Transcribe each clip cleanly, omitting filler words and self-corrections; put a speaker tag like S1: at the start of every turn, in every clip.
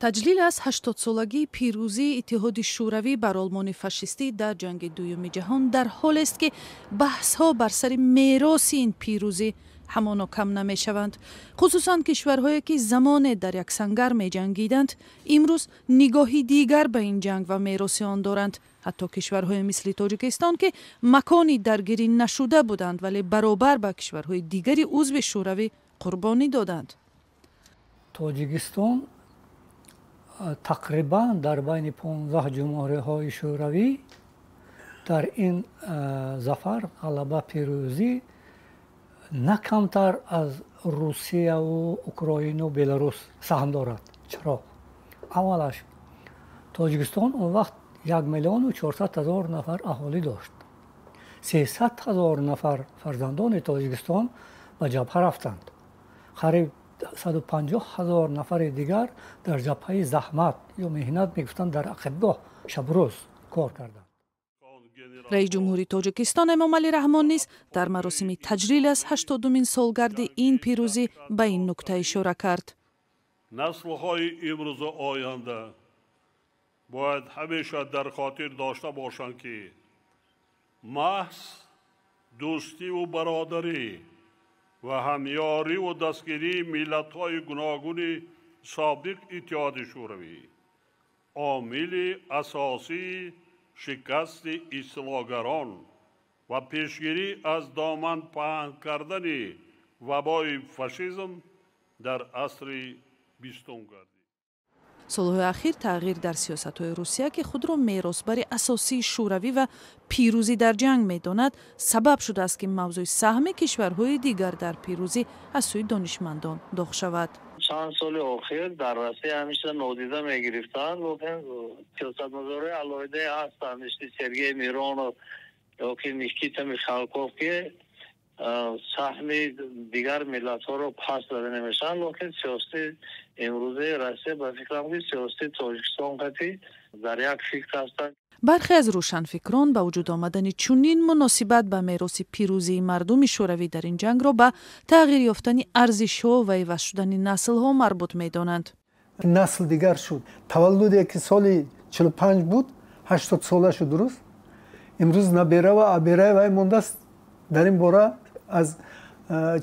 S1: Таҷлил аз 80-солагии пирӯзии Иттиҳоди Шӯравӣ бар Олмони фашистӣ дар Ҷанги Дуюми ҷаҳон дар ҳолест, ки баҳсҳо бар сари мероси ин пирӯзӣ ҳамоно кам намешаванд. Хусусан кишварҳое, ки замоне дар як сангар меҷангиданд, имрӯз нигоҳи дигар ба ин ҷанг ва мероси он доранд. Ҳатто кишварҳое мисли Тоҷикистон, ки макони даргирӣ нашуда буданд, вале баробар ба кишварҳои дигари узви Шӯравӣ қурбонӣ доданд.
S2: Тоҷикистон тақрибан дар байни 15 ҷумҳуриҳои Шӯравӣ дар ин зафар, ғалаба, пирӯзӣ на камтар аз Русияву Украину, Беларус саҳм дорад. Чаро? Аввалаш, Тоҷикистон он вақт 1 400 000 нафар аҳолӣ дошт. 300 000 нафар фарзандони Тоҷикистон ба ҷабҳа рафтанд. Қариб 150 000 нафари дигар дар ҷабҳаи заҳмат ё меҳнат мегуфтанд, дар ақибгоҳ шабрӯз кор карданд.
S1: Раиси ҷумҳури Тоҷикистон Эмомалӣ Раҳмон низ дар маросими таҷлил аз 80-умин солгарди ин пирӯзӣ ба ин нукта ишора кард.
S3: Наслҳои имрӯзу оянда бояд ҳамеша дар хотир дошта бошанд, ки маҳз дӯстиву бародарӣ ва ҳамёриву дастгирии миллатҳои гуногуни собиқ Иттиҳоди Шӯравӣ омили асосии шикасти истилогарон ва пешгирӣ аз доман паҳн кардани вабои фашизм дар асри бистум гардид.
S1: Солҳои ахир тағйир дар сиёсатҳои Русия, ки худро меросбари асосии Шӯравӣ ва пирӯзӣ дар ҷанг медонад, сабаб шудааст, ки мавзӯи саҳми кишварҳои дигар дар пирӯзӣ аз сӯи донишмандон доғ шавад.
S4: Чанд соли охир дар Россия ҳамеша нодида мегирифтанд, лекин сиёсатмадорои алоҳидае ҳастанд, мисли Сергей Миронов ёки Никита Михалков, ки саҳми дигар миллатҳоро пас зада намешаванд. Лекин сиёсати имрӯзаи Россия, ба фикрам, ки сиёсати Тоҷикистон қатӣ дар як фикр ҳастанд.
S1: Бархе аз рӯшанфикрон ба вуҷуд омадани чунин муносибат ба мероси пирӯзии мардуми Шӯравӣ дар ин ҷангро ба тағйир ёфтани арзишҳо ва иваз шудани наслҳо марбут медонанд.
S5: Насл дигар шуд. Таваллуде ки соли 45 буд, 80-сола шуд, дуруст? Имрӯз набера ва абераи вай мондааст, дар ин бора аз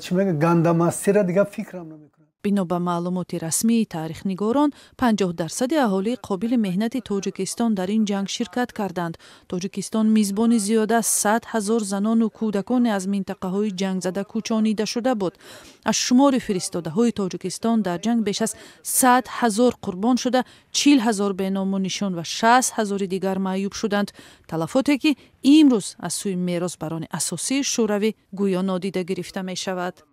S5: чӣ мега, гандамастира дигар фикрам намекунад.
S1: Бино ба маълумоти расмии таърихнигорон, 50 дарсади аҳолии қобили меҳнати Тоҷикистон дар ин ҷанг ширкат карданд. Тоҷикистон мизбони зиёда аз 100 000 занону кӯдаконе аз минтақаҳои ҷангзада кӯчонида шуда буд. Аз шумори фиристодаҳои Тоҷикистон дар ҷанг беш аз 100 000 қурбон шуда, 40 000 беному нишон ва 60 000-и дигар маъюб шуданд. Талафоте, ки имрӯз аз сӯи меросбарони асосии Шӯравӣ гӯё нодида гирифта мешавад.